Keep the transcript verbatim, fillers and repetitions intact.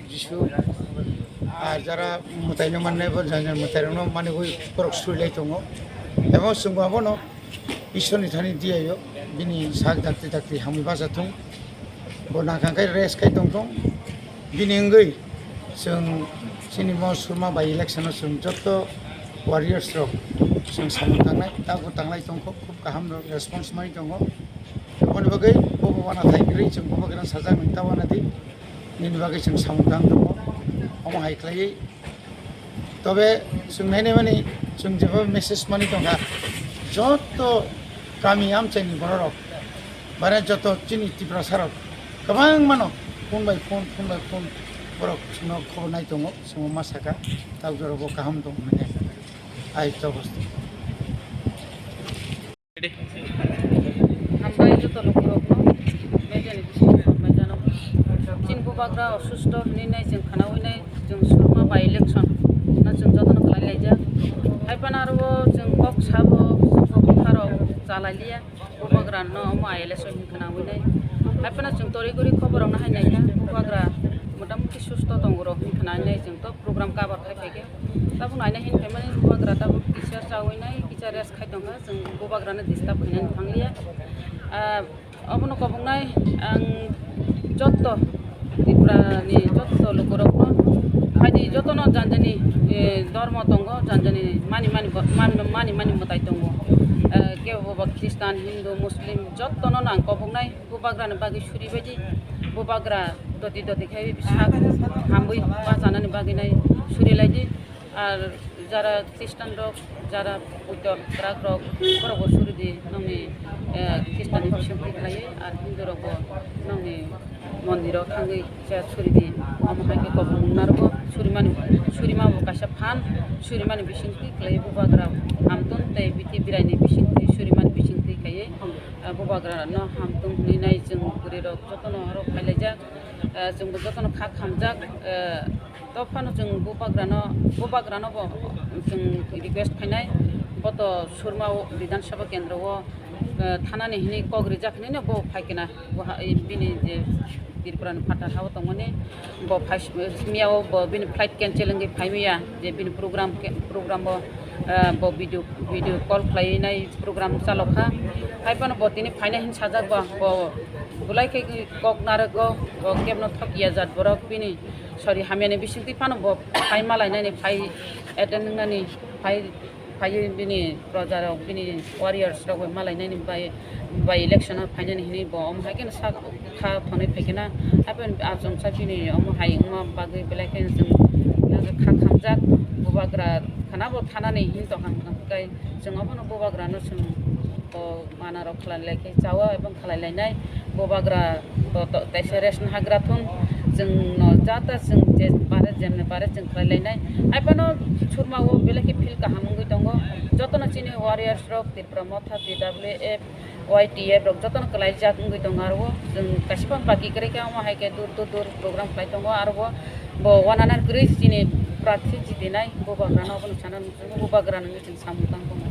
Jisu, ah, jara mwtaino mannai bo jang jang mwtairokno manwi borok surilai tongo. Ebo chwngbo abono Ishwarni thani diyaio bini sak dakti dakti hamwi bacha thung. Bo nangkha khe rest khai tongthung. Bini wngwi chwng chini mo Surma by election-o chwng joto warriors rok chwng samung tangnai, tabuk tanglai tongkho, khub kaham response manwi tongo. Aboni bagwi bobo wana thai kwrwi chwng bobo gana sajak nang ta wana di. Nini bagwi chwng samung tang tongo, omo hai khlaiwi. Tobe chwng nainai mani chwng jeba message mani tongkha, joto kami amchaini bororok, bare joto chini Tiprasarok kwbangmano phone bai phone, phone bai phone borok chwngno khobor nai tongo, chwngno ma saka, tabuk jorabo kaham tong hwnwi. Ai tobosto. Hambai joto lukurokno, mediani bisingo hambai jano. Chini bubagra osusto hinwi nai chwng khwnawi nai, chwng Surma by election no chwng jotono khlai laijak. Haiphano aro chwng kok sabo, chwng kok bwkharok chalai liya, bubagra no omo by election hinwi khwnawi nai. Haiphano chwng tori guri khobor rokno hai naikha, bubagra motamuti susto tongo rok hinwi khwnawi nai, chwng to program cover khai phaikha. Tabuk naina hin phaimani bubagra tabuk kisa chawi nai, kisa rest khai tongkha, chwng bubagrano disturb khainani thangliya. Ah, obono koboknai ang jotto Tripurani jotto lukurokno, haini jotono janjani, eh, dormo tongo, janjani mani mani bo-, man-, mani mani mwtai tongo. Eh, kebo bo Khristan, Hindu, Muslim jottono ang koboknai. Bubagrani bagwi suri baidi, bubagra doti doti khai sak hamwi bachanani bagwi nai suri laidi. Ar jara Khristan rok, jara puito kwrak rok, borok bo suri di nongni, eh, Khristan ni bisingtwi khlaiwi, ar Hindu rok bo nongni mondir o thangwi kisa suri di. Omo hai khe kobong narwgo suri mani, suri ma bo kaisa phan, suri mani bisingtwi khlaiwi bubagra hamtun tei bithi birai ni bisingtwi suri mani bisingtwi khlaiwi. Ah, bubagra no hamtung hinwi nai chwng bwrwi rok jotono oro phailaijak. Ah, chwngbo jotono kha khamjak. Ah, to phano chwng bubagra no, bubagra no bo chwng request khainai, boto Surma o Bidhan Sabha Kendro o, ah, thanani hinwi kok rijak hinwi no bo phaikena. Bo ha, bini je Tripura ni phatha ha o tongmani. Bo phai, miya o bo bini flight cancel wngwi phai miya, je bini program ke, program bo, eh, bo video, video call khlaiwi nai program chalokha. Hai phano bo tini phaina hin sajak ba, bo bulai khe kok narwgo, bo kebno thok ya jat borok bini, sorry, hamyani bisingtwi phano bo phai malai nani, phai attend wngnani, phai phaiwi bini proja rok, bini warriors rok bai malai nani bai, by election o phainani hinwi bo omo hai kheno sak kha thonwi phaikhe na. Hapheno achomsa bini omo hai wngma bagwi belai kheno chwng kha khamjak. Bubagra khana bo thanani hin tongkha, hwnkhe chwng obono bubagra no chwng bo mana rok khlai lai khe chawa ebong khlai lainai. Bubagra to, to, teisa rest no hagra thung, chwng no jata chwng je pare jemne pare chwng khlai lainai. Hai phano Surma o belai khe feel kaham wngwi tongo. Jotono chini warriors rok, Tipra Motha, T W F, Y T F rok jotono kwlai jak wngwi tongo aro o. Chwng kaisa phano baki kwrwi khe omo hai khe dur dur dur program khlai tongo aro o. Bo wananan kwrwi chini prathi jitinai Bubagra no obono sana nukjakgo, Bubagra no wngwi chwng samung tang tongo.